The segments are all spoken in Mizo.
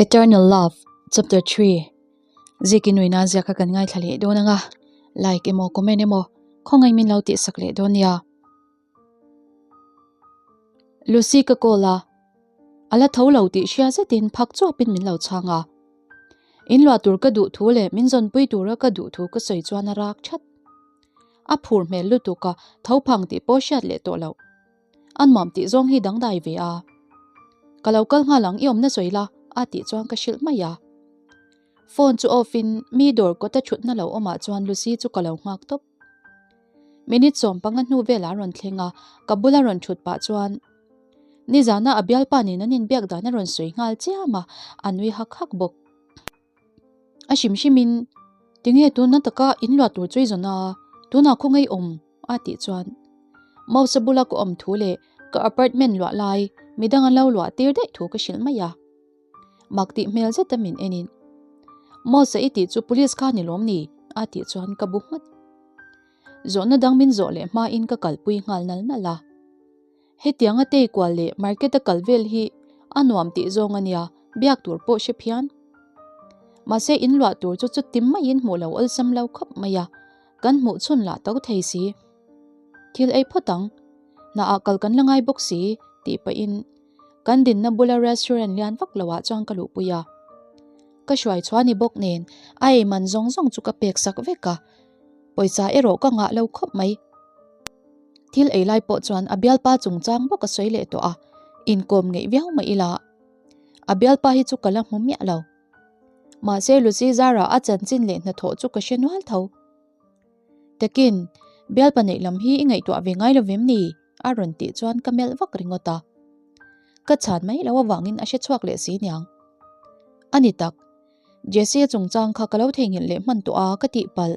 Eternal Love Chapter 3 Ziki nuina zia kha kan ngaithla leh dawn anga like emaw comment emaw khawngaih min lo tihsak leh dawn nia. Lucy ka call a, a la tho lo tih hria zetin phak chuapin min lo chhang a. In luah tur ka duh thu leh min zawnpui tura ka duh thu ka sawi chuan a rak that. A phur hmel lutuk a, tho phang tih pawh hriat leh tawh loh. A nuam tih zawng hi dangdai ve a. Ka lo kal nghal ang i awmna sawi la a tih chuan ka hrilh mai a. Phone chu off in mi dawr kawta thutna lo awmah chuan Lucy chu ka lo nghak tawp. Minute 15 hnu velah a rawn thleng a, ka bula rawn thut pah chuan nizana a bialpa nen an inbiak dan a rawn sawi nghal chiam a, a nui hak hak bawk. A hrim hrimin tinge tuna taka in luah tur chu i zawn a, tunah khaw ngei awm a tih chuan Mouse bula ka awm thu leh ka apartment luah lai midang an lo luah tir daih thu ka hrilh mai a. Mak tih hmel zeta min enin Mouse i tih chu police kha ni lawm ni a tih chuan ka bu nghat. Zawhna dang min zawh leh hmain ka kalpui nghal nal nal a. Hetianga tei kual leh market a kal vel hi a nuam tih zawng a nia, biak tur pawh hre phian. Mahse in luah tur chu chuti maiin hmuh lo awlsam lo khawp mai a, kan hmuh chhun lah to thei si. Thil ei phawt ang, hnaah kal kan la ngai bawk si tih pahin kan dinna bula restaurant lian vak loah chuan ka luhpui a. Ka hruai chhuah ni bawk nen a ei man zawng zawng chu ka pek sak vek a, pawisa erawh ka ngah lo khawp mai. Thil ei lai pawh chuan a bialpa chungchang bawk a sawi leh tawh a, inkawm ngeih viau mai ila a bialpa hi chu ka la hmu miah lo. Mahse Lucy zara a chanchin leh hnathawh chu ka hre nual tho. Takin, bialpa neih lam hi i ngaihtuah ve ngai lovem ni? a rawn tih chuan ka melh vak ringawt a. Ka chhan mai lo avangin a hre chhuak leh si niang. A ni tak, Jesse chungchang kha ka lo theihnghilh leh hman tawh a ka tih palh.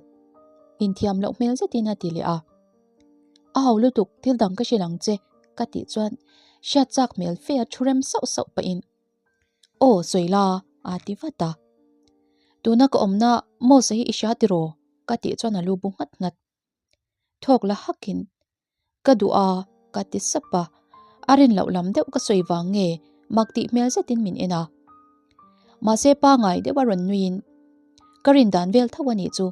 Inthiam loh hmel zetin a ti leh a. A ho lutuk thil dang ka hrilh ang che ka tih chuan hriat chak hmel fe a thu rem sauh sauh pahin Aw sawi la a ti vat a. Tuna ka awmna Mose hi i hria tiraw ka tih chuan a lu bu nghat nghat. Thawk la hakin Ka duh a, ka ti sap a. A rin loh lam deuh ka sawi vang nge mak tih hmel zetin min en a. Mahse pangai deuh a rawn nuiin ka rin dan vel tho a nih chu.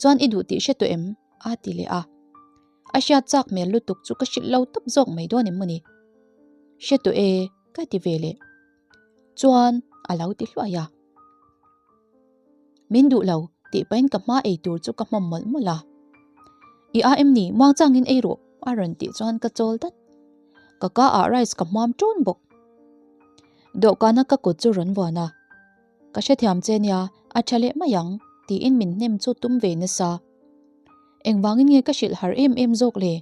Chuan i duh tih hre tawh em? a ti leh a. A hriat chak hmel lutuk chu ka hrilh lo tawp zawk mai dawn em mawni? Hre tawh e, ka ti ve leh. Chuan a lo ti hluai a. Min duh lo tih pahin ka hma ei tur chu ka hmawm mawlh mawlh a. I a em ni muang changin ei rawh a rawn tih chuan ka chawl dat. Ka ka ah rice ka hmuam ṭun bawk. Dawhkana ka kut chu rawn vuan a. Ka hrethiam che nia a ṭha leh mai ang tiin min hnem chu tum ve nasa. Engvangin nge ka hrilh har em em zawk le?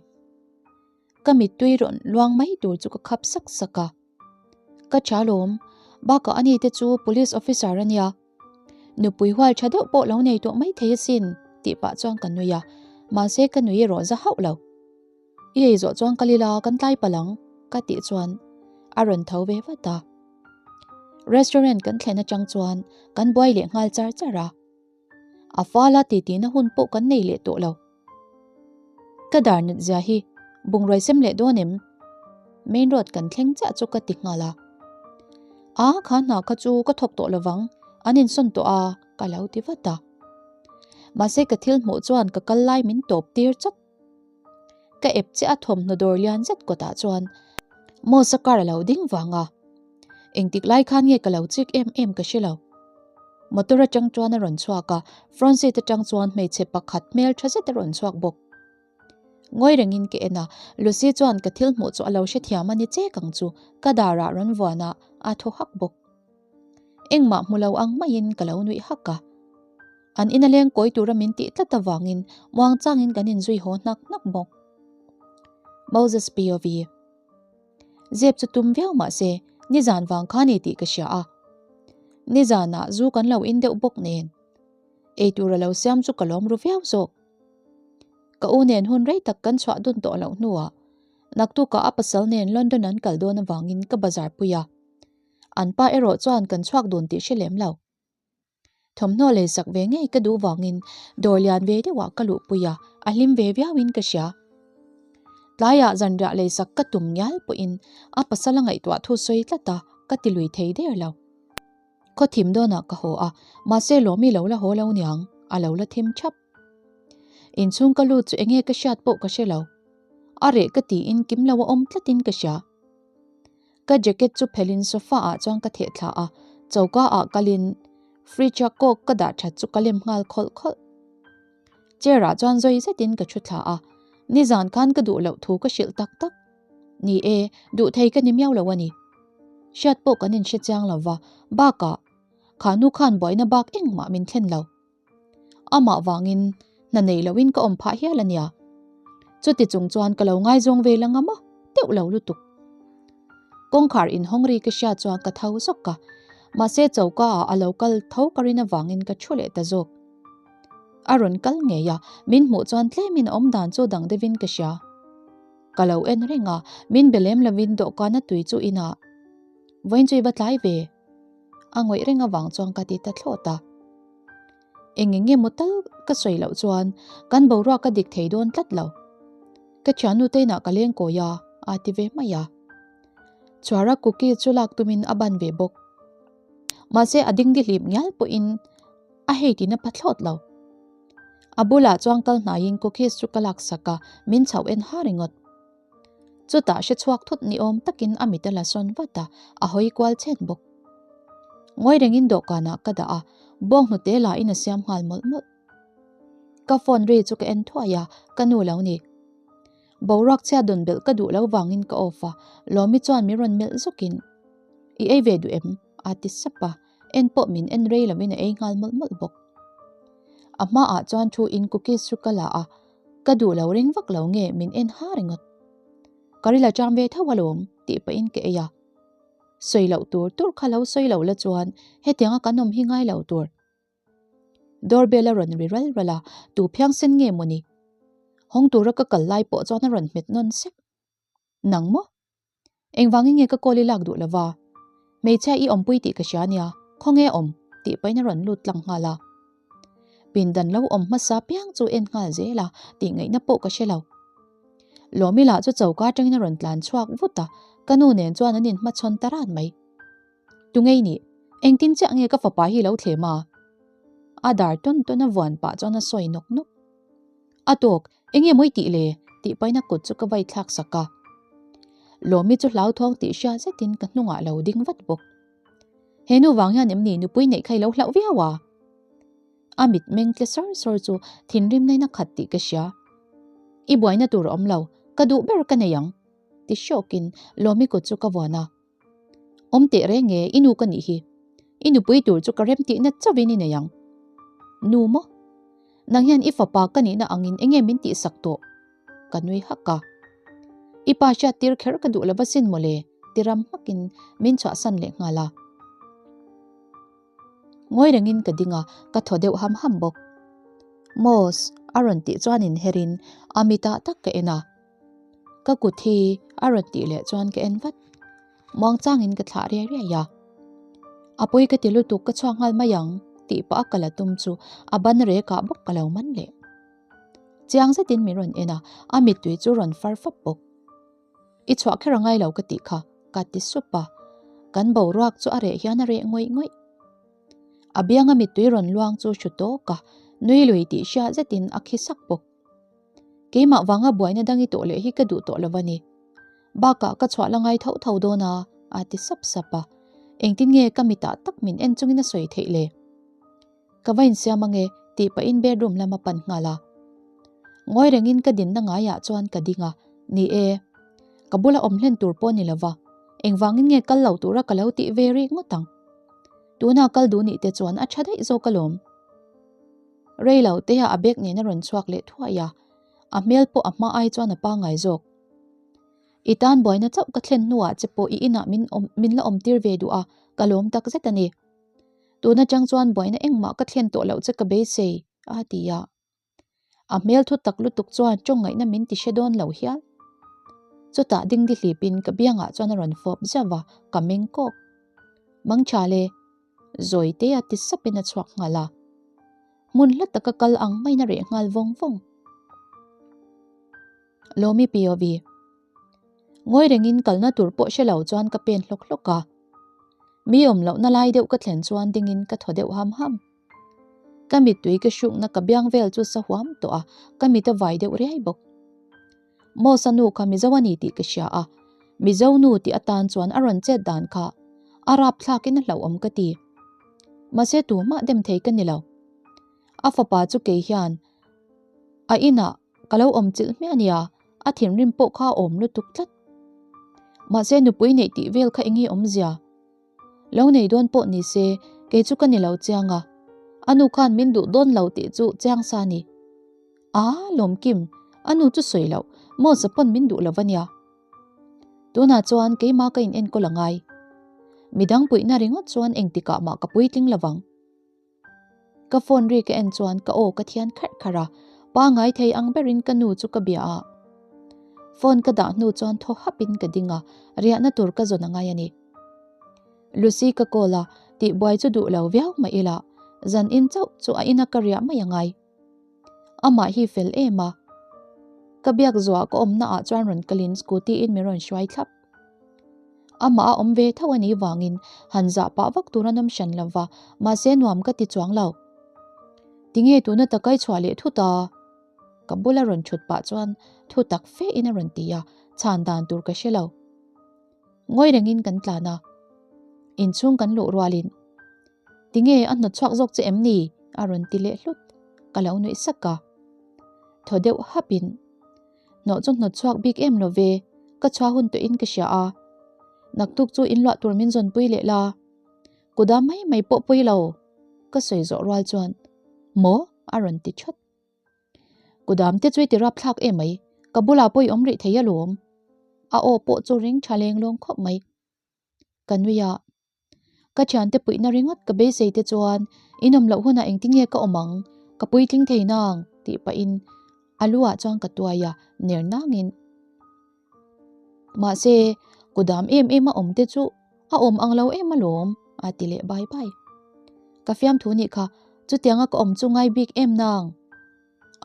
Ka mittui rawn luang mai tur chu ka khap sak sak a. Ka tha lawm, bakah ani te chu police officer a nia. Nupui hual tha deuh pawh lo nei tawh mai thei asin tih pah chuan ka nui a, mahse ka nui erawh za hauh lo. I ei zawh chuan kal ila kan tlai palh ang ka tih chuan a rawn tho ve vat a. Restaurant kan thlen atang chuan kan buai leh nghal char char a. A fala titi na hun pawh kan nei leh tawh lo. Ka dar nat zia hi bungrawi sem leh dawn em? Main road kan thleng chiah chu ka ti nghal a. A kha hna kha chu ka thawk tawh lovang, an insawn tawh a ka lo ti vat a. Mahse ka thil hmuh chuan ka kal lai min tawp tir chawt. Ka ep chiah a thawmhnaw dawr lian zet kawtah chuan Mosa car a lo ding vang a. Engtik lai khan nge ka lo chik em em ka hre lo. Motor atang chuan a rawn chhuak a, front seat atang chuan hmeichhe pakhat hmel tha zet a rawn chhuak bawk. Ngawi rengin ka en a, Lucy chuan ka thil hmuh chu a lo hrethiam a ni chek ang chu, ka darah rawn vuan a, a thaw hak bawk. Engmah hmu lo ang maiin ka lo nuih hak a. An ina leng kawi tura min tih tlat avangin muang changin kan inzui haw hnak hnak bawk. Moses POV. Zep chu tum viau mah se nizan vang kha ni tih ka hria a. Nizanah zu kan lo in deuh bawk nen. Eitur a lo siam chu ka lawm ru viau zawk. Ka u nen hun rei tak kan chhuah dun tawh loh hnuah naktukah a pasal nen London an kal dawn avangin ka bazar pui a. An pa erawh chuan kan chhuak dun tih hre lem lo. Thawmhnaw lei sak ve ngei ka duh vangin dawr lian ve deuhah ka luhpui a, a hlim ve viauin ka hria. Tlaiah zanriah lei sak ka tum ngial pawhin a pasal a ngaihtuah thu sawi tlat a, ka ti lui thei der lo. Khaw thim dawnah ka haw a, mahse Lawmi lo la haw lo niang, a lo la thim thap. Inchhung ka lut chu enge ka hriat pawh ka hre lo. A reh ka tiin kim lo a awm tlatin ka hria. Ka jacket chu phelhin sofa ah chuan ka theh thla a, choka ah kalin fridge a coke ka dah that chu ka lem nghal khawlh khawlh. Chair ah chuan zawi zetin ka thu thla a, nizan khan ka duh loh thu ka hrilh tak tak. Ni e, duh thei ka ni miau lo a ni. Hriat pawh kan inhre chiang lo va, bakah kha nu khan buaina bak engmah min thlen lo. Amah vangin hna nei loin ka awm phah hial a nia. Chuti chung chuan ka lo ngaizawng ve la ngam a, teuh lo lutuk. Kawngkhar inhawng ri ka hria chuan ka tho zawk a, mahse choka ah a lo kal tho ka rin avangin ka thu leh ta zawk. A rawn kal ngei a, min hmuh chuan tlemin a awm dan chu dang deuhin ka hria. Ka lo en reng a, min be lem lovin dawhkana tui chu inah vawiin chu i va tlai ve. A ngawih reng avang chuan ka ti ta thlawt a. Eng eng emaw tal ka sawi loh chuan kan boruak ka dik thei dawn tlat lo. Ka thiannu te inah ka leng kawi a, a ti ve mai a. Chhuara cookie chu lak tumin a ban ve bawk. Mahse a dingdi hlip ngial pawhin a hei tina pa thlawt lo. A bulah chuan kal hnaiin cookies chu ka lak sak a, min chhoh en ha ringawt. Chutah hre chhuak thut ni awm takin a mit a la sawn vat a, a hawi kual chhet bawk. Ngawi rengin dawhkanah ka dah a, bawng hnute lahin a siam nghal mawlh mawlh. Ka phone ri chu ka en thuai a, ka nu lo ni. Boruak chhia dawn belh ka duh lo vangin ka off a, Lawmi chuan min rawn melh zawkin, I ei ve duh em? a ti sap a, en pawh min en rei lovin a ei nghal mawlh mawlh bawk. A hmaah chuan thu in cookies chu ka la a, Ka duh lo ring vak lo nge min en ha ringawt. Ka ril a cham ve tho alawm tih pahin ka ei a. Sawi loh tur tur kha lo sawi lo la chuan hetianga kan awm hi ngai lo tur. Doorbell a rawn ri ral ral a, tu phiangsen nge mawni? Hawng tura ka kal lai pawh chuan a rawn hmet nawn sek. Nang maw? Engvangin nge ka call i lak duh lova? Hmeichhia i awmpui tih ka hria nia, khawnge awm? tih pahin a rawn lut tlang nghal a. Pindan lo awm hmasa piang chu en nghal zel a, tih ngaihna pawh ka hre lo. Lawmi lah chu choka atangin a rawn tlan chhuak vut a, ka nu nen chuan an inhmachhawn ta ran mai. Tungei nih, engtin chiah nge ka fapa hi lo thlem a? A dar tawn tawn a vuan pah chuan a sawi nawk nawk. A tawk, enge mawi tih le? tih paina kut chu ka vai thlak sak a. Lawmi chu hlauthawng tih hria zetin ka hnungah lo ding vat bawk. He nu vang hian em ni nupui neih kha i lo hlauh viau a? A mit meng tle sawr sawr chu thinrim nain a khat tih ka hria. I buaina tur a awm lo, ka duh ber ka nei ang, ti hrawkin Lawmi kut chu ka vuan a. Awm teh reng e, i nu ka nih hi. I nupui tur chu ka rem tihna chauhin i nei ang. Nu maw? Nang hian i fapa ka nihna angin enge min tihsak tawh? Ka nui hak a. I pa hriat tir kher ka duh lova sin mawle, ti ram hmakin min chhuahsan leh nghal a. Ngawi rengin ka ding a, ka thaw deuh ham ham bawk. Moss, a rawn tih chuan inherin a mitah tak ka en a. Ka kut hi a rawn tih leh chuan ka en vat. Muangchangin ka thlah riai riai a. A pawi ka ti lutuk ka chhuak nghal mai ang tih pah a ka la tum chu a ban rekah bawk ka lo man leh. Chiang zetin min rawn en a, a mittui chu rawn far fap bawk. I chhuah kher a ngai lo ka tih kha ka ti sup a. Kan boruak chu a reh hian a reh ngawih ngawih. A bianga mittui rawn luang chu hru tawk a, nui lui tih hriat zetin a khi sak bawk. Keimah vanga buaina dang i tawh leh hi ka duh tawh lo a ni. Bakah ka chhuah la ngai tho tho dawn a, a ti sap sap a. Engtin nge ka mitah tak min en chungin a sawi theih le? Ka va insiam ange tih pahin bedroom lam a pan nghal a. Ngawi rengin ka dinna ngaiah chuan ka ding a, ni e, ka bula awm hlen tur pawh ni lova, engvangin nge kal lo tura ka lo tih ve rik ngawt ang? Tuna kal duh nih te chuan a tha daih zawk alawm. Rei lo te a bag nen a rawn chhuak leh thuai a, a hmel pawh a hma ai chuan a pangngai zawk. I tan buaina chauh ka thlen hnuah che pawh i inah min awm min la awm tir ve duh a, ka lawm tak zet a ni. Tun atang chuan buaina engmah ka thlen tawh loh che ka beisei, a ti a. A hmel thu tak lutuk chuan tawng ngaihna min ti hre dawn lo hial. Chutah dingdi hlipin ka biangah chuan a rawn fawp zauh a, ka meng kawk. Mangtha le. Zawi te a ti sapin a chhuak nghal a. Hmun hla taka kal ang maiin a reh nghal vawng vawng. Lawmi POV. Ngawi rengin kalna tur pawh hre lo chuan ka pen hlawk hlawk a. Mi awm lohna lai deuh ka thlen chuan dingin ka thaw deuh ham ham. Ka mittui ka hrukna ka biang vel chu sa huam tawh a, ka mit a vai deuh riai bawk. Mosa nu kha Mizo a ni tih ka hria a, Mizo nu tih atan chuan a rawn chet dan kha a rapthlakin a hlauhawm ka ti. Mahse tumah dem thei ka ni lo. A fapa chu kei hian a inah ka lo awm chilh hmiah a nia, a thinrim pawh kha a awm lutuk tlat. Mahse nupui neih tih vel kha enge awmzia? Lo nei dawn pawh ni se kei chu ka ni lo chiang a, a nu khan min duh dawn lo tih chu chiang sa a ni. Aa Lawmkim, a nu chu sawi loh, Mawza pawn min duh lo va nia. Tunah chuan keimah ka in enkawl a ngai. Midang puihna ringawt chuan engtikah mah ka puitling lo vang. Ka phone ri ka en chuan ka aw ka thian kharh kharh a, pangai thei ang berin ka nu chu ka bia a. Phone ka dah hnu chuan thaw hapin ka ding a, riahna tur ka zawn a ngai a ni. Lucy ka call a, tihbuai chu duh lo viau mah ila, zan in chauh chu a ina ka riah mai a ngai. Amah hi fel em a. Ka biak zuah ka awmna ah chuan rawn kalin scooty in min rawn hruai thlap. Amah a awm ve tho a nih vangin han zah pah vak tur an awm hran lo va, mahse nuam ka ti chuang lo. Tinge tuna takai chhuah leh thut a? Ka bula rawn thut pah chuan thu tak fe in a rawn ti a, chhan dan tur ka hre lo. Ngawi rengin kan tlan a, inchhung kan luh rualin Tinge a hnawt chhuak zawk che em ni? a rawn ti leh hlut, ka lo nuih sak a. Thaw deuh hapin Hnawh chu hnawt chhuak bik em lo ve, ka chhuah hun tawhin ka hria a. Naktuk chu inluah tur min zawnpui leh la, kuda mai mai pawh pawi lo, ka sawi zawh rual chuan Maw? a rawn ti thawt. Kudam te chu i ti rapthlak em mai, ka bulah pawh i awm rih thei alawm. A aw pawh chu ring tha leng lawng khawp mai. Ka nui a, ka thiante puihna ringawt ka beisei te chuan in awm loh hunah engtinge ka awm ang, ka puitling thei nang tih pahin a lu ah chuan ka tuai a, ner nangin. Mahse, kudam em em a awm te chu a awm ang lo em alawm a ti leh bai bai. Ka fiamthu nih kha chutianga ka awm chu ngai bik em nang.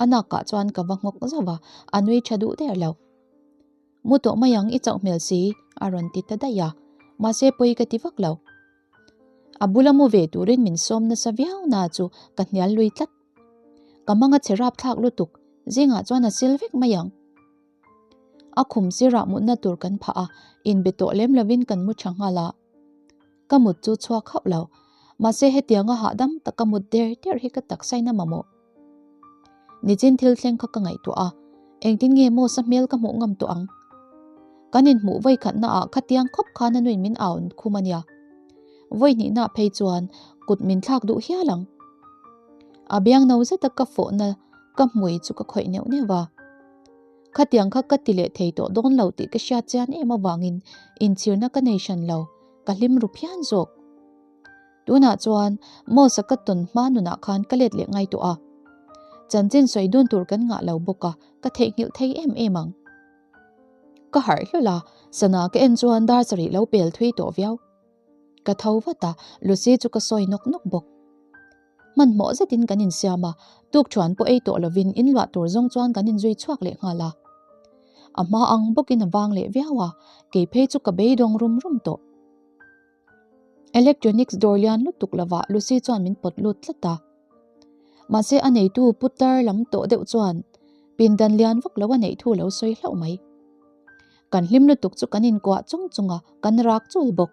A nakah chuan ka va nghawk zauh a, a nui tha duh der lo. Mu tawh mai ang i chauh hmel si a rawn ti ta daih a, mahse pawi ka ti vak lo. A bula mu ve turin min sawm nasa viau na chu ka hnial lui tlat. Ka hmang a che rapthlak lutuk, zingah chuan a sil vek mai ang. A khum sirah mutna tur kan phah a, inbe tawh lem lovin kan mu tha nghal a. Ka mut chu chhuak hauh lo, mahse hetianga hahdam taka mut der der hi ka taksain a mamawh. Nichin thil thleng kha ka ngaihtuah a, engtin nge Mosa hmel ka hmuh ngam tawh ang? Kan inhmuh vawikhatna ah khatiang khawp khan a nuin min au khum a nia. Vawihnihna phei chuan kut min thlak duh hial ang. A biang no zeta ka fawhna ka hmui chu ka khawih neuh neuh a. Khatiang kha ka ti leh thei tawh dawn lo tih ka hriat chian em avangin inchhirna ka nei hran lo, ka hlim ru phian zawk. Tunah chuan Mosa ka tawn hma nunah khan ka let leh ngai tawh a. Chanchin sawi dun tur kan ngah lo bawk a, ka theihnghilh thei em em ang. Ka harh hlawlh a, sana ka en chuan dar sarih lo pel thui tawh viau. Ka tho vat a, Lucy chu ka sawi nawk nawk bawk. Hmanhmawh zetin kan insiam a, tukthuan pawh ei tawh lovin inluah tur zawng chuan kan inzui chhuak leh nghal a. A hma ang bawkin a vang leh viau a, kei phei chu ka beidawng rum rum tawh. Electronics dawr lian lutuk lovah Lucy chuan min pawt lut tlat a. Mahse a neitu putar lam tawh deuh chuan pindan lian vak lo a neih thu lo sawi hlauh mai. Kan hlim lutuk chu kan inkuah chung chung a, kan rak chul bawk.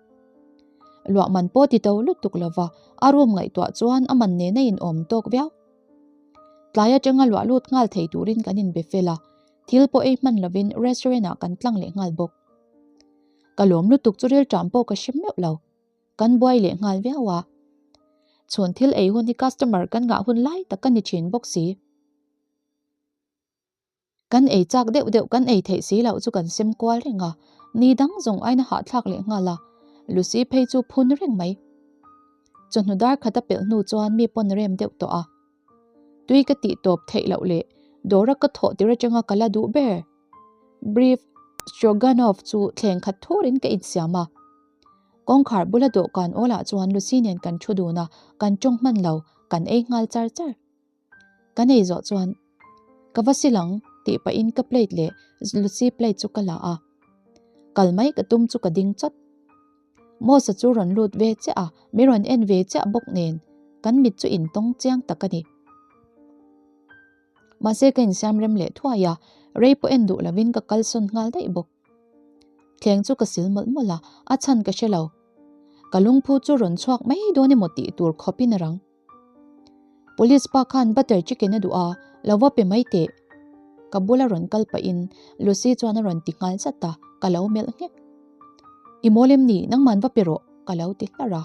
Luah man pawh ti to lutuk lova a room ngaihtuah chuan a man nena inawm tawk viau. Tlai atanga luah lut nghal thei turin kan inbe fel a, thil pawh ei hman lovin restaurant ah kan tlang leh nghal bawk. Ka lawm lutuk chu rilṭam pawh ka hre meuh lo. Kan buai leh nghal viau a. Chhun thil ei hun hi customer kan ngah hun lai tak ka ni thin bawk si. Kan ei chak deuh deuh kan ei theih si loh chu kan sem kual reng a, ni dang zawng aina hahthlak leh nghal a, Lucy phei chu phun reng mai. Chawhnu dar khat a pelh hnu chuan mi pawn rem deuh tawh a. Tui ka tih tawp theih loh leh dawra ka thawh tir atanga ka la duh ber. Brief Stroganoff chu thleng khat thurin ka insiam a. Kawngkhar bula dawhkan awlah chuan Lucy nen kan thu dun a, kan tawng hman lo, kan ei nghal char char. Kan ei zawh chuan ka va sil ang tih pahin ka plate leh Lucy plate chu ka la a. Kal mai ka tum chu ka ding chawt. Mosa chu rawn lut ve chiah a, min rawn en ve chiah bawk nen kan mit chu intawng chiang tak a ni. Mahse ka insiam rem leh thuai a, rei pawh en duh lovin ka kalsawn nghal daih bawk. Thleng chu ka sil mawlh mawlh a, a chhan ka hre lo. Ka lungphu chu rawn chhuak mai dawn emaw tih tur khawpin a rang. Police pa khan butter chicken a duh a, lo va pe mai teh. Ka bula rawn kal pahin Lucy chuan a rawn ti nghal zat a, ka lo melh nghek. I mawl em ni, nangman va pe rawh, ka lo ti hlar a.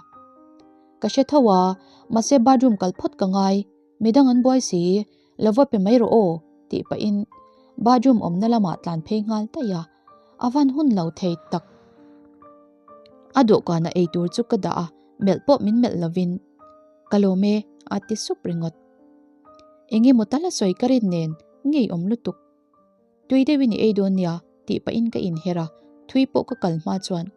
Ka hre tho a, mahse bathroom kal phawt ka ngai, midang an buai si, lo va pe mai rawh aw, tih pahin bathroom awmna lamah tlan phei nghal daih a, a van hun lo thei tak. A dawhkanah eitur chu ka dah a, melh pawh min melh lovin, Ka lawm e, a ti sup ringawt. Eng emaw tal a sawi ka rin nen ngei awm lutuk. Tui deuhin i ei dawn nia tih pahin ka inher a, thui pawh ka kal hma chuan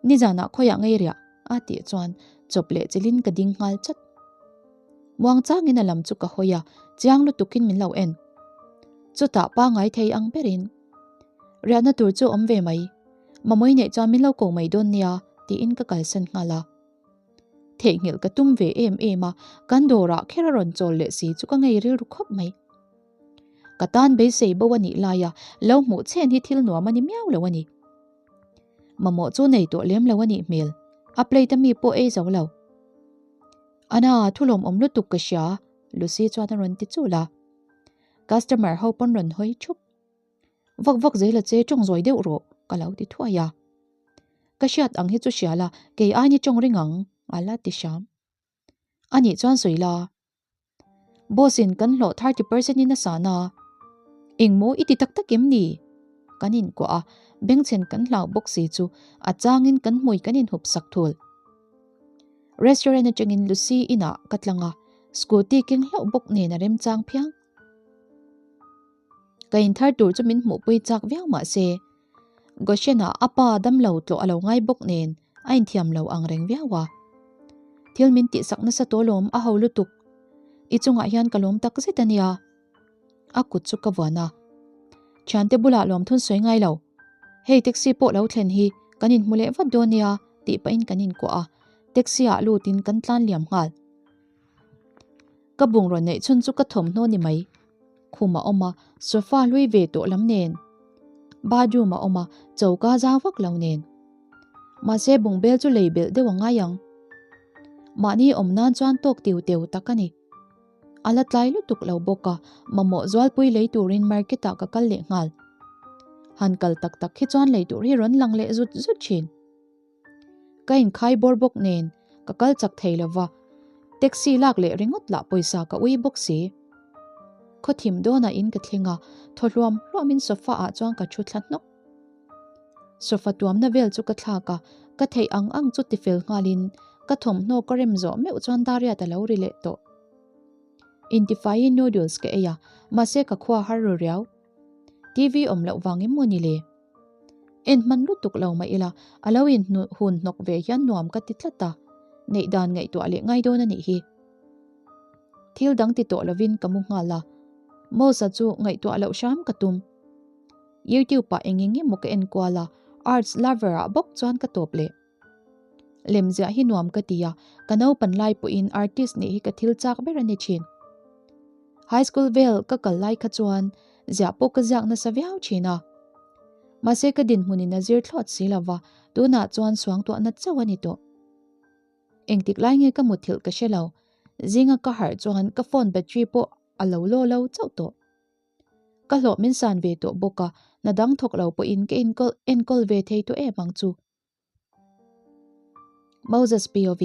Nizanah khawiah ngei riah a tih chuan chawp leh chilhin ka ding nghal chat. Muang changin a lam chu ka hawi a, chiang lutukin min lo en. Chutah pangai thei ang berin Riahna tur chu awm ve mai, Mamawii neih chuan min lo ko mai dawn nia tiin ka kalsan nghal a. Theihnghilh ka tum ve em em a, kan dawrah kher a rawn chawl leh si chu ka ngei rilru khawp mai. Ka tan beisei bo a nih laia lo hmuh chhen hi thil nuam a ni miau lo a ni. Mamawh chu nei tawh lem lo a nih hmel, a plate a mi pawh ei zo lo. Ana, thu lawmawm lutuk ka hria, Lucy chuan a rawn ti chul a. Customer ho pawn rawn hawi thup. Vak vak zel a che tawng zawi deuh rawh ka lo ti thuai a. Ka hriat ang hi chu hria la, kei aini tawng ring ang a la ti hram. A nih chuan sawi la, Boss in kan hlawh 30% in a san a, engmaw i ti tak tak em ni? Kan inkuah a, bengchhen kan hlau bawk si chu a changin kan hmui kan inhup sak thul. Restaurant atangin Lucy inah ka tlang a, scooty keng hlauh bawk nen a remchang phiang. Ka inthar tur chu min hmuhpui chak viau mah se, Goshen-ah a pa damlo tlawh a lo ngai bawk nen a inthiam lo ang reng viau a. Thil min tihsak nasa tawh lawm a ho lutuk. I chungah hian ka lawm tak zet a nia. A kut chu ka vuan a. Thiante bulah lawmthun sawi ngai lo. Hei taxi pawh lo thlen hi kan inhmu leh vat dawn nia tih pahin kan inkuah a, taxi-ah lutin kan tlan liam nghal. Ka bungraw neih chhun chu ka thawmhnaw ni mai. Khum a awm a, sofa hlui ve tawh lam nen. Bathroom a awm a, choka zau vak lo nen. Mahse bungbel chu lei belh deuh a ngai ang. Mahni awm nan chuan tawk tiu teu tak a ni. A la tlai lutuk lo bawk a, mamawh zualpui lei turin market ah ka kal leh nghal. Han kal tak tak hi chuan lei tur hi rawn lang leh zut zut thin. Ka inkhai bawr bawk nen ka kal chak thei lo va, taxi lak leh ringawt lah pawisa ka ui bawk si. Khawthim dawnah in ka thleng a, thaw hluam hluamin sofa ah chuan ka thu thla hnawk. Sofa tuamna vel chu ka thlak a, ka theih ang ang chu tifel nghalin ka thawmhnaw ka rem zawh meuh chuan Dariat a lo ri leh tawh. Intifaiin noodles ka ei a, mahse ka khua har ru riau. TV awm loh vang em maw ni le? En hman lutuk lo mah ila, a lo in hun hnawk ve hian nuam ka ti tlat a, neih dan ngaihtuah leh ngai dawn a nih hi. Thil dang ti tawh lovin ka mu nghal a, Mosa chu ngaihtuah loh hram ka tum. YouTube ah eng eng emaw ka en kual a, Arts Lover ah bawk chuan ka tawp leh. Lemziah hi nuam ka ti a, ka naupan lai pawhin artist nih hi ka thil chak ber a ni thin. High school vel ka kal lai kha chuan ziah pawh ka ziak nasa viau thin a. Mahse ka dinhmunin a zir thlawt si lo va, tunah chuan suangtuahna chauh a ni tawh. Engtik lai nge ka muthilh ka hre lo, zinga ka harh chuan ka phone battery pawh a lo law lo chauh tawh. Ka hlawh min san ve tawh bawk a, hna dang thawk lo pawhin ka enkawl ve thei tawh em ang chu. Moses POV.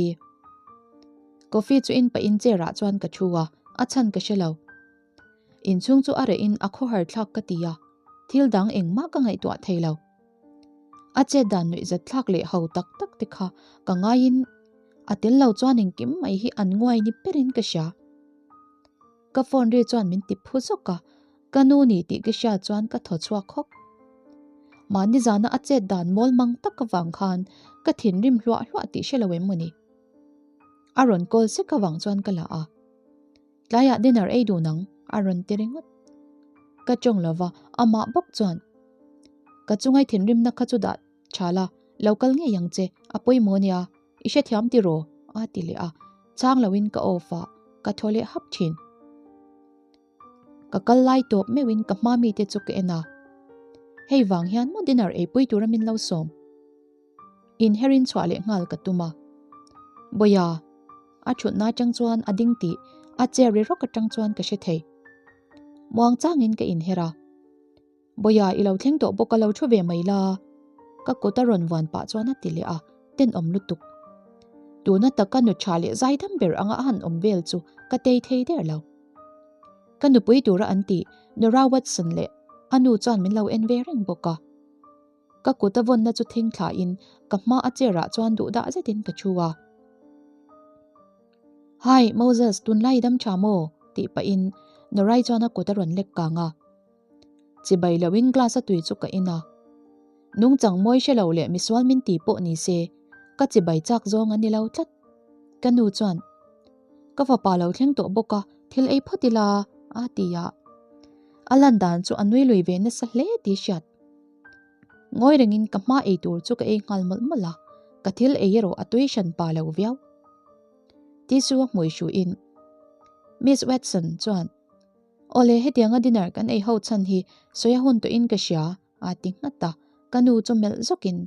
Coffee chu in pahin chair ah chuan ka thu a, a chhan ka hre lo. Inchhung chu a reh in a khawhar thlak ka ti a, thil dang engmah ka ngaihtuah thei lo. A chet dan nuih zat thlak leh ho tak tak te kha ka ngaiin a tel lo chuan engkim mai hi an nguai ni berin ka hria. Ka phone ri chuan min ti phu zawk a, Ka nu ni tih ka hriat chuan ka thaw chhuak hawk. Mahni zana a chet dan mawl mang tak avang khan ka thinrim hluah hluah tih hre lo em maw ni? A rawn call sek avang chuan ka la a. Tlaiah dinner ei dun ang a rawn ti ringawt. Ka tawng lova amah bawk chuan ka chungai thinrimna kha chu dah tha la, lo kal ngei ang che A pawimawh nia, i hrethiam tiraw? a ti leh a, chang loin ka off a, ka thaw leh hap thin. Ka kal lai tawp meuhin ka hma mite chu ka en a, hei vang hian maw dinner eipui tura min lo sawm? Inherin chhuah leh nghal ka tum a. Bawia, a thutna atang chuan a ding tih a chair ri rawk atang chuan ka hre thei. Muang changin ka inher a. Bawia, i lo thleng tawh bawk a lo thu ve mai la. Ka kut a rawn vuan pah chuan a ti leh a, tenawm lutuk. Tuna taka nu tha leh zaidam ber anga a han awm vel chu ka tei thei der lo. Ka nupui tura an tih Nora Watson leh a nu chuan min lo en ve reng bawk a. Ka kut a vawnna chu thing thlain ka hma a chair ah chuan duh dah zetin ka thu a. Hi, Moses, tunlai i dam tha maw? tih pahin Norai chuan a kut a rawn lek kang a. Chibai loin glass a tui chu ka in a. Nungchang mawi hre lo leh misual min ti pawh ni se, ka chibai chak zawng a ni lo tlat. Ka nu chuan, Ka fapa lo thleng tawh bawk a, thil ei phawt ila, a ti a. A lan dan chu a nui lui ve nasa hle tih hriat. Ngawi rengin ka hma ei tur chu ka ei nghal mawlh mawlh a, ka thil ei erawh a tui hran pa lo viau. Tissue a hmui hruin Miss Watson chuan, Awle, hetianga dinner kan ei ho chhan hi sawi a hun tawhin ka hria, a ti nghat a, ka nu chu melh zawkin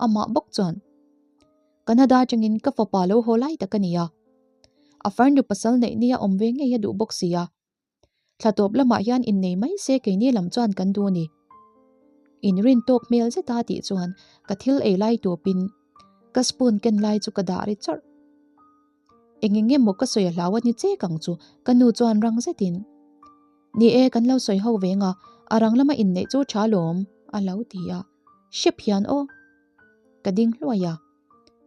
amah bawk chuan, Canada atangin ka fapa lo haw lai tak a ni a, a farnu pasal neih nia awm ve ngei a duh bawk si a. Thla tawp lamah hian innei mai se keini lam chuan kan duh a ni. Inrin tawk hmel zeta tih chuan ka thil ei lai tawpin ka spoon ken lai chu ka dah ri chawrh. Eng eng emaw ka sawi a hlau a ni chek ang chu ka nu chuan rang zetin, Ni e, kan lo sawi ho ve nga, a rang lama inneih chu tha lawm, a lo ti a. Hrep hian aw. Ka ding hluai a.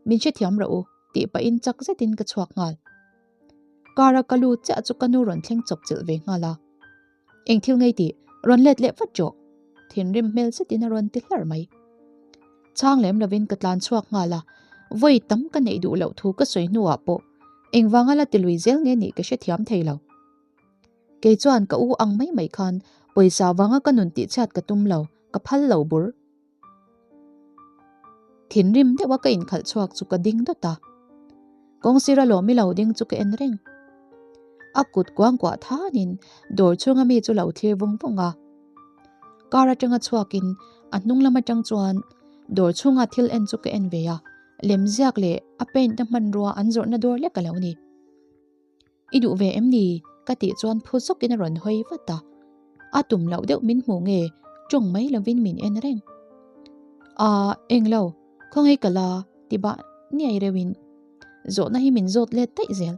Min hrethiam rawh u, tih pahin chak zetin ka chhuak nghal. Car a ka lut chiah chu ka nu rawn thleng chawp chilh ve nghal a. Eng thil ngei tih, rawn let leh vat rawh! Thinrim hmel zetin a rawn ti hlar mai. Chhang lem lovin ka tlan chhuak nghal a, vawi tam ka neih duh loh thu ka sawi hnuah pawh engvanga la ti lui zel nge nih ka hrethiam thei lo. Kei chuan ka u ang mai mai khan pawisa vanga ka nun tihchhiat ka tum lo, ka phal lo bur. Thinrim deuha ka inkhalh chhuak chu ka ding dawt a. Kawngsir a lawm i lo ding chu ka en reng. A kut kuangkuah thanin dawr chhunga mi chu lo thlir vung vung a. Car atanga chhuakin a hnung lam atang chuan dawr chhunga thil en chu ka en ve a, lemziak leh a paint na hmanrua an zawrhna dawr lek a lo ni. I duh ve em ni? Ka tih chuan phu zawkin a rawn hawi vat a. A tum loh deuh min hmu nge tawng mai lovin min en reng. Aa, eng lo, khawngaih ka la ti bah niai reuhin zawhna hi min zawt let daih zel.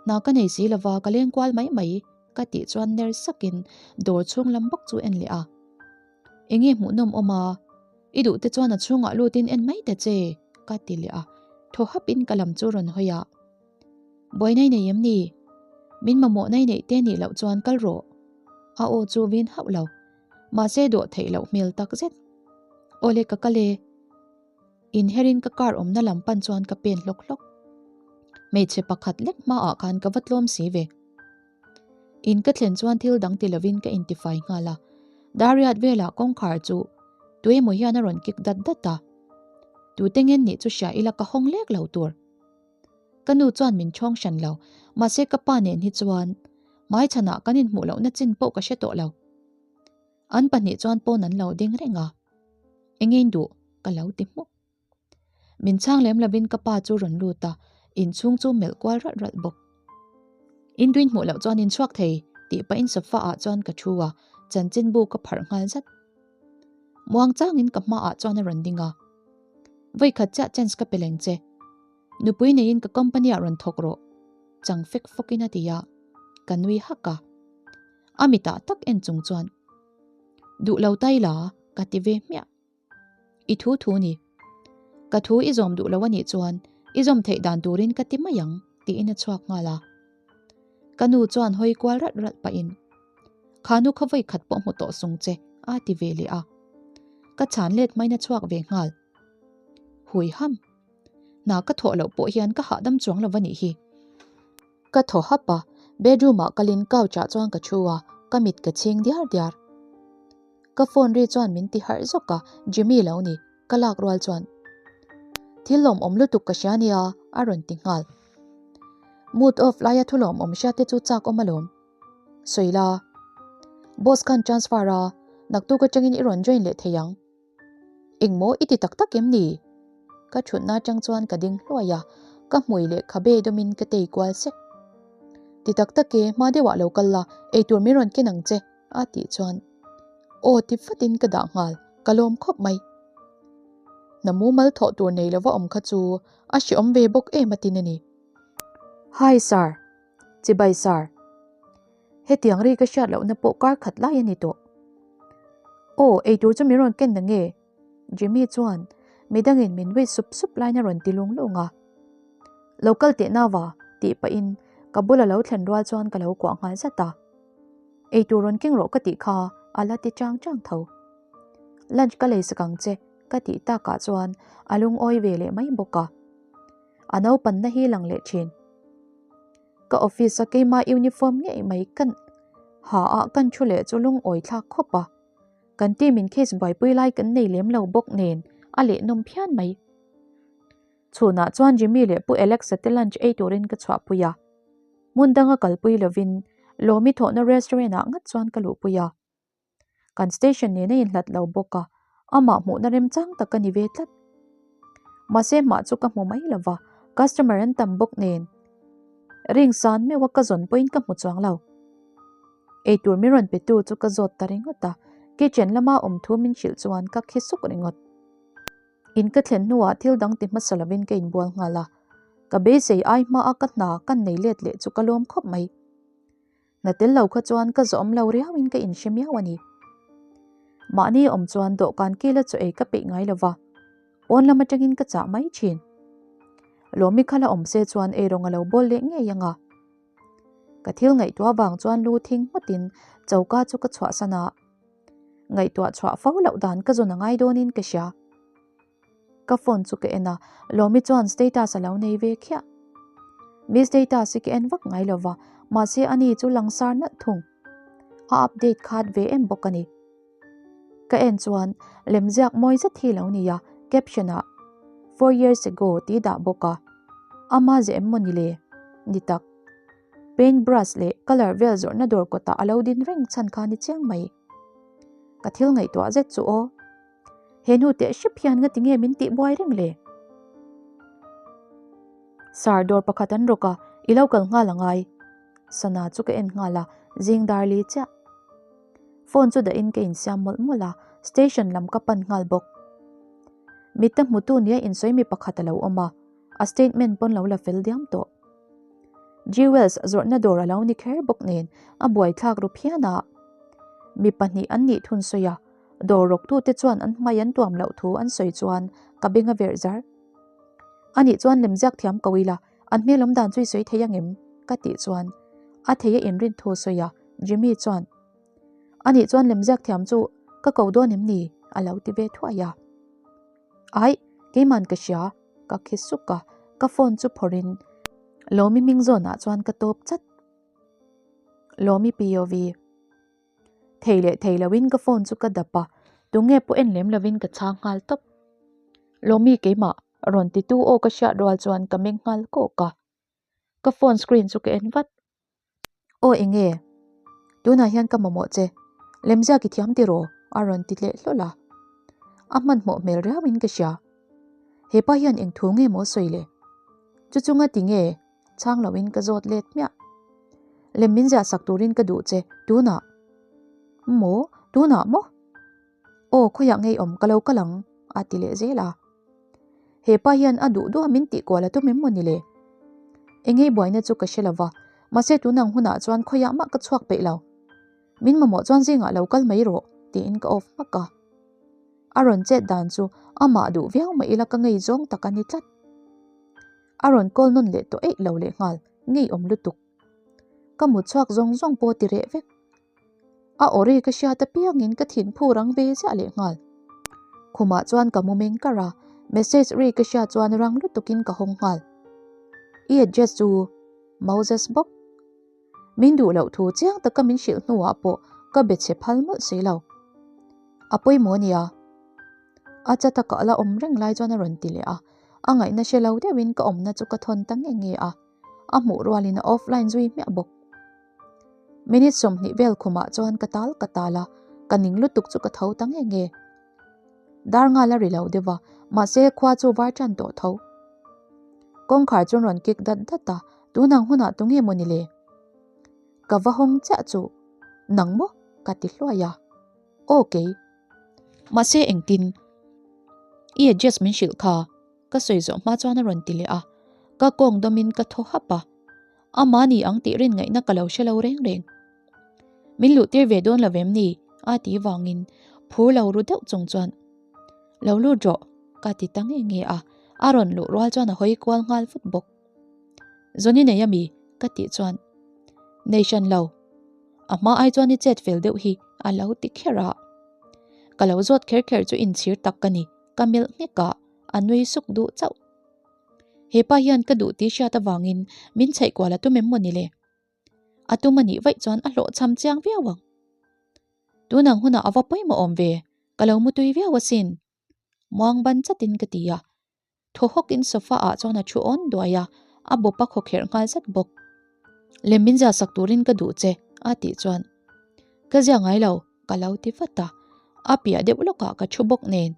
Hna ka nei si lova ka leng kual mai mai ka tih chuan ner sakin dawr chhung lam bawk chu en leh a. Enge hmuhnawm awm a? I duh te chuan a chhungah lutin en mai ta che ka ti leh a, thaw hapin ka lam chu rawn hawi a. Buaina i nei em ni? Min mamawh na i neih te nih loh chuan kal rawh. A aw chu vin hauh lo. Mahse dawh theih loh hmel tak zet. Awle ka kal e. Inherin ka car awmna lam pan chuan ka pen hlawk hlawk. Hmeichhe pakhat lek hmaah khan ka va tlawm si ve. In ka thlen chuan thil dang ti lovin ka intifai nghal a. Dariat velah kawngkhar chu tuemaw hian a rawn kik dat dat a. Tute ngen nih chu hria ila ka hawng lek lo tur. Ka nu chuan min chhawng hran lo, mahse ka pa nen hi chuan hmaichhanah kan inhmuh lohna chin pawh ka hre tawh lo. An pahnih chuan pawn an lo ding reng a, Enge in duh? ka lo ti hmuk. Min chhang lem lovin ka pa chu rawn lut a, inchhung chu melh kual ralh ralh bawk. In duin hmuh loh chuan in chhuak thei tih pahin sofa ah chuan ka thu a, chanchinbu ka pharh nghal zat. Muang changin ka hmaah chuan a rawn ding a, Vawikhat chiah chance ka pe leng che. Nupui neiin ka company ah rawn thawk rawh, chang fek fawkin a ti a, ka nui hak a. A mitah tak en chung chuan, Duh lo tai la, ka ti ve hmiah. I thu thu ni. Ka thu i zawm duh lo a nih chuan i zawm theih dan turin ka ti mai ang, tiin a chhuak nghal a. Ka nu chuan hawi kual ralh ralh pahin, Kha nu kha vawi khat pawh hmu tawh sung che, a ti ve leh a. Ka chhan let hmain a chhuak ve nghal. Hui ham. Hna ka thawh loh pawh hian ka hahdam chuang lo va nih hi. Ka thaw hap a, bedroom ah kalin couch ah chuan ka thu a, ka mit ka chhing diar diar. Ka phone ri chuan min ti harh zawk a, Jimmy lo ni, ka lak rual chuan. Thil lawmawm lutuk ka hria nia, a rawn ti nghal. Mood off laia thu lawmawm hria te chu chak awm alawm. Sawi la. Boss khan transfer a, naktuk atangin i rawn join leh thei ang. Engmaw i ti tak tak em ni? Ka thutna atang chuan ka ding hluai a, ka hmui leh khabe dawmin ka tei kual sek. Ti tak tak e, hma deuhah lo kal la, eitur min rawn ken ang che, a tih chuan aw ti vatin ka dah nghal, ka lawm khawp mai. Hna mumal thawh tur nei lova awm kha chu a hreawm ve bawk em a tin a ni. Hi sir, chibai sir. Hetiang ri ka hriat lohna pawh kar khat lai a ni tawh. Aw, eitur chu min rawn ken na nge? Jimmy chuan midangin min wait sup sup laiin a rawn ti lung lung a. Lo kal teh nava, tih pahin ka bula lo thlen rual chuan ka lo kuah nghal zat a. Eitur rawn keng rawh ka tih kha a la ti chang chang tho. Lunch ka lei sak ang che ka tih takah chuan a lungawi ve leh mai bawk a. A naupanna hi lang leh thin. Ka office a keima uniform ngei mai kan ha ah kan thu leh chu lungawi thlak khawp a. Kan team in case buaipui lai kan nei lem lo bawk nen a leh nawm phian mai. Chhunah chuan Jimmy leh Pu Alex-a te lunch ei turin ka chhuahpui a. Hmun danga kalpui lovin Lawmi thawhna restaurant ah ngat chuan ka luhpui a. Kan station nen a inhlat lo bawk a, amah hmuhna remchang tak a ni ve tlat. Mahse hmah chu ka hmu mai lo va, customer an tam bawk nen ring san meuh a ka zawn pawhin ka hmu chuang lo. Eitur min rawn petu chu ka zawt ta ringawt a, kitchen lama awm thu min hrilh chuan ka khi suk ringawt. In ka thlen hnuah thil dang ti hmasa lovin ka inbual nghal a, ka beisei ai hmaa ka hna ka nei let leh chu ka lawm khawp mai. Hna tel lo kha chuan ka zawm lo riauin ka inhre miau a ni. Mahni awm chuan dawhkan kila chaw ei ka peih ngai lo va, pawn lam atangin ka chah mai thin. Lawmi kha la awm se chuan eirawng a lo bawl leh ngei ang a. Ka thil ngaihtuah vang chuan lu thing ngawtin choka chu ka chhuahsan a. Ngaihtuah chhuah fo loh dan ka zawn a ngai dawnin ka hria. Ka phone chu ka en a, Lawmi chuan status a lo nei ve khiah. Mi status hi ka en vak ngai lo va, mahse ani chu langsar nalh thung. A update khat ve em bawk a ni. Ka en chuan lemziak mawi zet hi lo ni a, caption ah Four years ago tih dah bawk a. Ama ze em maw ni le? Ni tak. Paint brush leh colour vel zawrhna dawr kawtah a lo din reng chhan kha ni chiang mai. Ka thil ngaihtuah zet chu aw. He nu teh hrep hian nga tinge min tih buai reng le? Sir, dawr pakhat an rawk a, i lo kal nghal angai. Sana chu ka en nghal a, zing dar li chiah. Phone chu dahin ka insiam mawlh mawlh a, station lam ka pan nghal bawk. Mitta hmutu nia insawi mi pakhat a lo awm a, a statement pawn lo la fel diam tawh. Jewels zawrhna dawr a lo ni kher bawk nen a buaithlak ru phian a. Mi pahnih an nih thun sawi a, dawr rawktute chuan an hmai an tuam loh thu an sawi chuan ka beng a verh zar. Anih chuan lemziak thiam ko ila, an hmel awm dan chu i sawi thei angem? ka tih chuan a thei a inrin thu sawi a, Jimmy chuan Anih chuan lemziak thiam chu ka ko dawn em ni? a lo ti ve thuai a. Aih, keiman ka hria, ka khi suk a, ka phone chu phawrhin Lawmi hming zawnah chuan ka tawp chat. Lawmi POV. Thei leh thei loin ka phone chu ka dap a, tunge pawh en lem lovin ka chhang nghal tawp. Lawmi keimah rawn titu aw ka hriat rual chuan ka meng nghal kawk a, ka phone screen chu ka en vat. Aw enge? Tunah hian ka mamawh che. Lemziak i thiam tiraw? A rawn ti tleh hlawl a. A hmanhmawh hmel riauin ka hria. Hepa hian eng thu nge maw sawi le? Chu chunga ti nge? Chhang loin ka zawt let hmiah. Lem min ziah sak turin ka duh che, tunah. Maw? Tunah maw? Aw khawiah ngei awm ka lo kal ang a ti leh zel a. Hepa hian a duh duh a min tih kual a tum em maw ni le? Engei buaina chu ka hre lo va, mahse tunang hunah chuan khawiah mah ka chhuak peih lo. Min mamawh chuan zingah lo kal mai rawh tiin ka off hmak a. A rawn chet dan chu amah duh viau mah ila ka ngei zawng tak a ni tlat. A rawn call nawn leh tawh eih lo leh nghal, ngeiawm lutuk. Ka mut chhuak zawng zawng pawh ti reh vek. A aw ri ka hriat apiangin ka thin phur ang ve ziah leh nghal. Khumah chuan ka mu meng kar a, message ri ka hriat chuan rang lutukin ka hawng nghal. I address chu Moses bawk. Min duh loh thu chiang taka min hrilh hnuah pawh ka be chhe phal mawlh si lo. A pawimawh nia. A cha taka la awm reng lai chuan a rawn ti leh a. A ngaihna hre lo deuhin ka awmna chu ka thawn ta nge nge a, a hmuh rualin a offline zui hmiah bawk. Minute 20 vel khumah chuan ka tal ka tal a, ka ning lutuk chu ka tho ta nge nge. Dar nghal a ri lo deuh a, mahse khua chu var tan tawh tho. Kawngkhar chu an rawn kik dat dat a, tunang hunah tunge maw ni le? Ka va hawng chiah chu, Nang maw? ka ti hluai a. Aw kei. Mahse engtin? I address min hrilh kha, ka sawi zawh hma chuan a rawn ti leh a. Ka kawng dawmin ka thaw hap a. Ama ni ang tih rin ngaihna ka lo hre lo reng reng. Min luh tir ve dawn lo vem ni? a ti vangin phur lo ru deuh chung chuan Lo lut rawh ka ti ta nge nge a, a rawn luh rual chuan a hawi kual nghal vut bawk. Zawn i nei ami? ka tih chuan Nei hran lo. A hma ai chuan i chet fel deuh hi a lo ti kher a. Ka lo zawt kher kher chu inchhir tak ka ni, ka melh nghek a, a nui suk duh chauh. Hepa hian ka duh tih hriat avangin min chhaih kual a tum em maw ni le? A tum a nih vaih chuan a hlawhchham chiang viau ang. Tunang hunah a va pawimawh awm ve, ka lo mutui viau asin. Muang ban chatin ka ti a. Thaw hawkin sofa ah chuan a thu awn duai a, a bawp a khawkherh nghal zet bawk. Lem min zia sak turin ka duh che, a tih chuan. Ka zia ngai lo, ka lo ti vat a. A piah deuh lawkah ka thu bawk nen.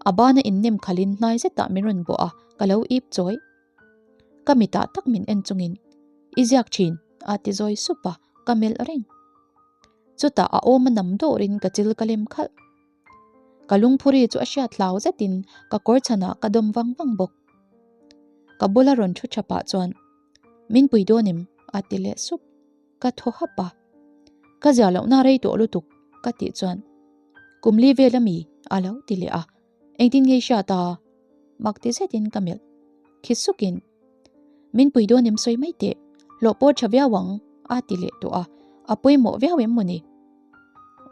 A bana innem khalin hnai zetah min rawn bawh a, ka lo ip chawi. Ka mitah tak min en chungin, I ziak thin, a ti zawi sup a, ka melh reng. Chutah a awm a nam dawrin ka chil ka lem khalh. Ka lungphuri chu a hriat hlau zetin ka kawr chhanah ka dawm vang vang bawk. Ka bula rawn thu tha pah chuan, Min pui dawn em? a ti leh sup. Ka thaw hap a. Ka zia lohna rei tawh lutuk, ka tih chuan, Kum li vel ami? a lo ti leh a. Engtin nge i hriat a? Mak ti zetin ka melh khi sukin, Min pui dawn em sawi mai teh, hlawh pawh tha viau ang a ti leh tawh a, a pawimawh viau em mawni?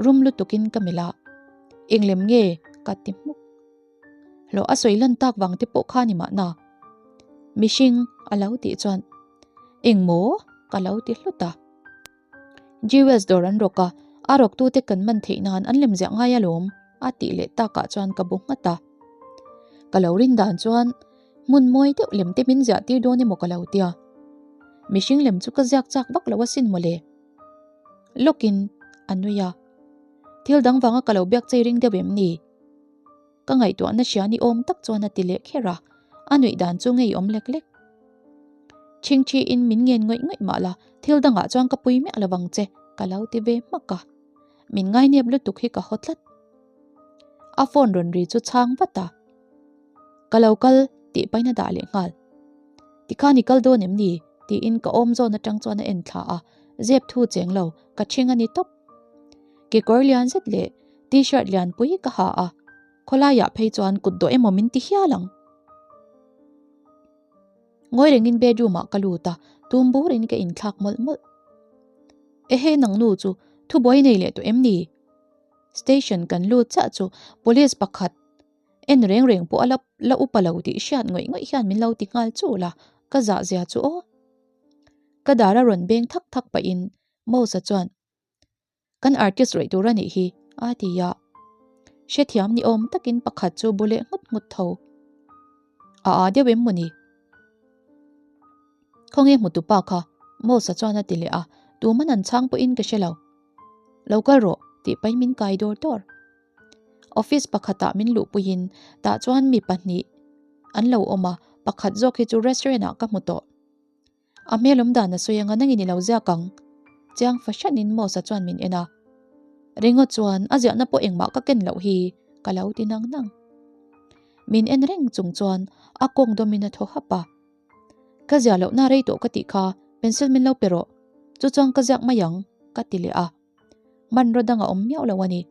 Rum lutukin ka melh a, Eng lem nge? ka ti hmuk. Hlawh a sawi lan tak vang te pawh kha ni mahna. Mihring a lo tih chuan, Eng maw? ka lo ti hlut a. Jewels dawr an rawk a, a rawktute kan man theih nan an lem ziah ngai alawm, a tih leh takah chuan ka bu nghat a. Ka lo rin dan chuan hmun mawi deuh lem te min ziah tir dawn emaw ka lo tia. Mihring lem chu ka ziak chak vak lo asin mawle. Lawkin a nui a. Thil dang vanga ka lo biak chei ring deuh em ni? Ka ngaihtuahna hria ni awm tak chuan a ti leh kher a, a nuih dan chu ngeiawm lek lek. Chhingchhiin min ngen ngawih ngawih mah la, thil dangah chuan ka pui miah lovang che, ka lo ti ve hmak a. Min ngainep lutuk hi ka haw tlat. A phone rawn ri chu chhang vat a. Ka lo kal tih pain a dah leh nghal. Tikhan i kal dawn em ni? tiin ka awm zawn atang chuan a en thla a, zep thu cheng lo, ka ṭhing a ni tawp. Kekawr lian zet leh T-shirt lianpui ka ha a, khawlaiah phei chuan kut dawh emaw min ti hial ang. Ngawi rengin bedroom ah ka lut a, tum burin ka inthlak mawlh mawlh. Ehe nang nu chu thubuai nei leh tawh em ni? Station kan lut chiah chu police pakhat en reng reng pawh a la la upa lo tih hriat ngawih ngawih hian min lo ti nghal chul a, ka zah zia chu aw. Ka dar a rawn beng thak thak pahin Mosa chuan Kan artist rawih tur a nih hi, a ti a. Hrethiam ni awm takin pakhat chu bu leh nghut nghut tho. A aa deuh em mawni? Khawnge hmutu pa kha? Mosa chuan a ti leh a, tuman an chhang pawhin ka hre lo. Lo kal rawh, tih pahin min kai dawr dawr. Office pakhatah min luhpuiin tah chuan mi pahnih an lo awm a, pakhat zawk hi chu restaurant ah ka hmu tawh. A hmel awm dan a sawi anga nangin i lo ziak ang. Chiang fahranin Mosa chuan min en a. Ringawt chuan a ziahna pawh engmah ka ken loh hi ka lo ti nang nang. Min en reng chung chuan a kawng dawmin a thaw hap a. Ka ziah lohna rei tawh ka tih kha pencil min lo pe rawh, chu chuan ka ziak mai ang ka ti leh a. Hmanraw dang a awm miauh lo a ni.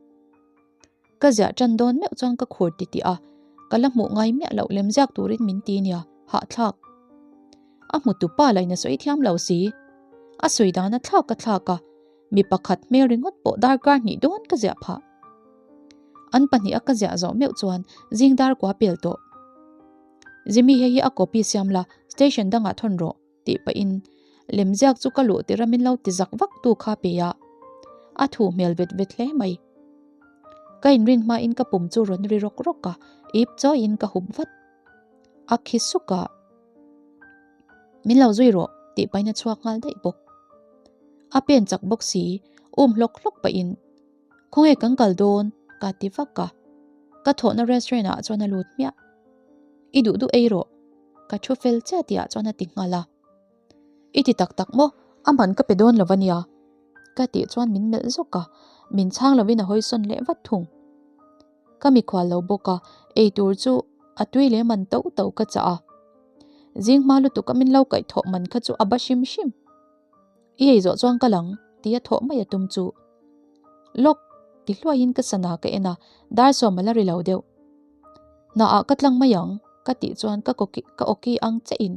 Ka ziah tan dawn meuh chuan ka khur ti tih a, ka la hmuh ngai miah loh lem ziak turin min ti nia, hahthlak. A hmutu pa lain a sawi thiam lo si. A sawi dan a thlak a thlak a, mi pakhat hmel ringawt pawh darkar hnih dawn ka ziah phah. An pahnih a ka ziah zawh meuh chuan zing dar kua pel tawh. Jimmy hei hi a copy siam la, station dangah thawn rawh. Tih pahin lemziak chu ka luh tirh a min lo ti zak vak tu kha pe a, a thuh hmel vet vet hle mai. Ka inrin hmain ka pum chu rawn ri rawk rawk a, ip chawiin ka hup vat. A khi suk a, Min lo zui rawh tih pahin a chhuak nghal daih bawk. A pen chak bawk si, um hlawk hlawk pahin, Khawnge kan kal dawn? ka ti vak a. Ka thawhna restaurant ah chuan a lut hmiah. I duh duh ei rawh, ka thu fel chiah tihah chuan a ti nghal a. I ti tak tak maw? A man ka pe dawn lo ania. Ka tih chuan min melh zawk a, min chhang lovin a hawi sawn leh vat thung. Ka mikhual lo bawk a, ei tur chu a tui leh man to to ka chah a. Zing hma lutuk a min lo kaih thawh man kha chu a ba hrim hrim. I ei zawh chuan ka lang tia thawh mai a tum chu. Lawk! ti hluaiin ka sana ka en a, dar sawm a la ri lo deuh. Hnaah ka tlang mai ang ka tih chuan ka ka awki ang che in.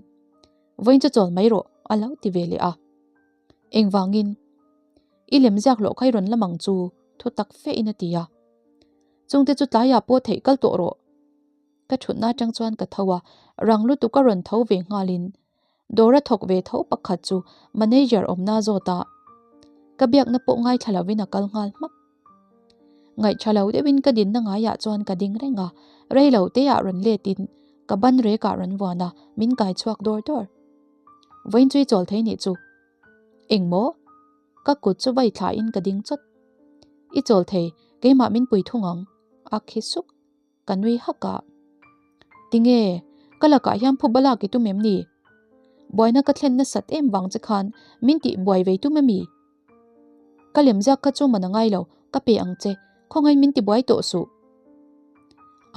Vawiin chu chawl mai rawh a lo ti ve leh a. Engvangin? I lem ziak loh kha i rawn lam ang chu thu tak fe in a ti a. Chungte chu tlaiah pawh theih kal tawh rawh. Ka thutna atang chuan ka tho a, rang lutuk a rawn tho ve nghalin dawr a thawk ve tho pakhat chu manager awmna zawt a. Ka biakna pawh ngaithla lovin a kal nghal hmak. Ngaihṭha lo deuhin ka dinna ngaiah chuan ka ding reng a, rei lo teah rawn letin ka ban rekah rawn vuan a, min kai chhuak dawr dawr. Vawiin chu i chawl thei nih chu. Eng maw? Ka kut chu vai thlain ka ding chawt. I chawl thei, keimah min pui thung ang, a khi suk. Ka nui hak a. Tinge, ka lakah hian phuba lak i tum em ni? Buaina ka thlen nasat em vang che khan min tih buai vei tum emi? Ka lem ziak kha chu man a ngai lo, ka pe ang che, khawngain min ti buai tawh suh.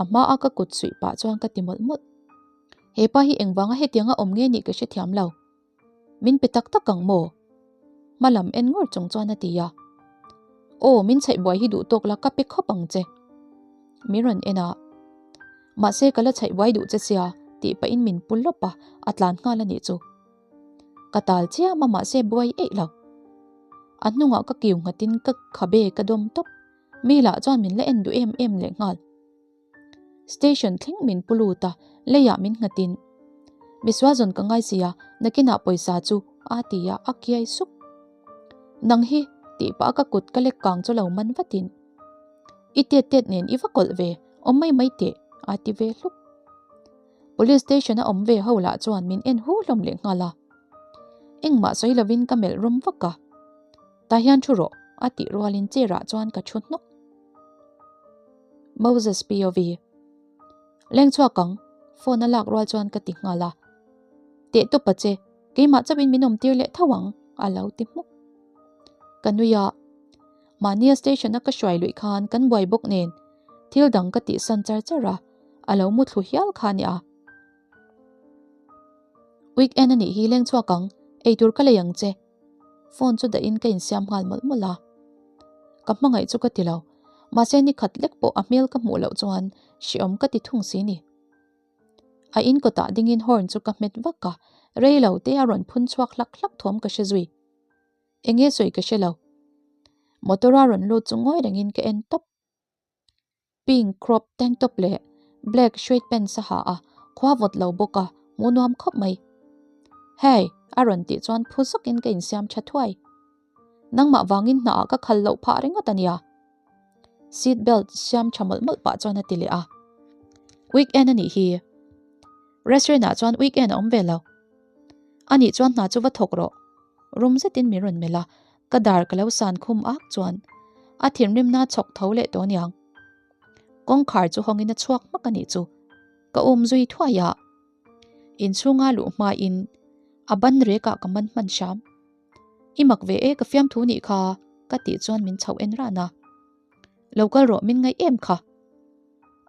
A hma a ka kut suih pah chuan ka ti mawlh mawlh. He pa hi engvanga hetianga awm nge nih ka hrethiam lo. Min pe tak tak ang maw? Hma lam en ngawr chung chuan a ti a. Aw, min chhaih buai hi duh tawk la ka pe khawp ang che. Min rawn en a. Mahse ka la chhaih buai duh che sia tih pahin min pu lawp a, a tlan nghal a nih chu. Ka tal chiam a mahse buai eih lo. A hnungah ka kiu nghatin ka khabe ka dawm tawp. Mi lah chuan min la en duh em em leh nghal. Station thleng min pu lut a, leiah min nghatin. Misual zawn ka ngai si a, nakinah pawisa chu a ti a, a kiai sup. Nang hi tih pah a ka kut ka lek kang chu lo man vatin. I tet tet nen i va kawlh ve, awm mai mai teh, a ti ve hluk. Police station a awm ve ho lah chuan min en hu hlawm leh nghal a. Engmah sawi lovin ka melh rum vak a. Tah hian thu rawh, a tih rualin chair ah chuan ka thu hnawk. Moses POV. Leng chhuak ang, phone a lak rual chuan ka ti nghal a. Teh tawp a che, keimah chauhin min awm tir leh tho ang, a lo ti hmuk. Ka nui a, mahnia station a ka hruai luih khan kan buai bawk nen thil dang ka tihsan char char a, a lo mu thlu hial kha a nia. Weekend a nih hi leng chhuak ang, eitur ka lei ang che. Phone chu dahin ka insiam nghal mawlh mawlh a. Ka hmangaih chu ka ti lo, mahse ni khat lek pawh a hmel ka hmuh loh chuan hreawm ka ti thung si ni. A in kawtah dingin horn chu ka hmet vak a, rei lo te a rawn phun chhuak hlak hlak thawm ka hre zui. Enge sawi ka hre lo. Motor a rawn lut chu ngawi rengin ka en tawp. Pink crop tank top leh black sweat pants a ha a, khua vawt lo bawk a, hmuh nuam khawp mai. Hey! a rawn tih chuan phu zawkin ka insiam tha thuai. Nangmah vangin hnaah ka khal loh phah ringawt a nia. Seat belt siam tha mawlh mawlh pah chuan a ti leh a. Weekend a nih hi. Restaurant ah chuan weekend a awm ve lo. A nih chuan hna chu va thawk rawh. Rum zetin min rawn melh a, Ka dar ka lo san khum ak chuan a thinrimna chhawk tho leh tawh aniang. Kawngkhar chu hawngin a chhuak hmak a nih chu. Ka um zui thuai a. Inchhunga luh hmain a ban rekah ka man hman hram. I mak ve e ka fiamthu nih kha ka tih chuan min chhoh en ran a. Lo kal rawh min ngaih em kha.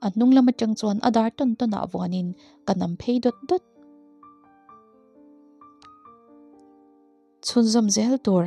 A hnung lam atang chuan a dar tawn tawn ah vuanin ka nam phei dawt dawt. Chhunzawm zel tur.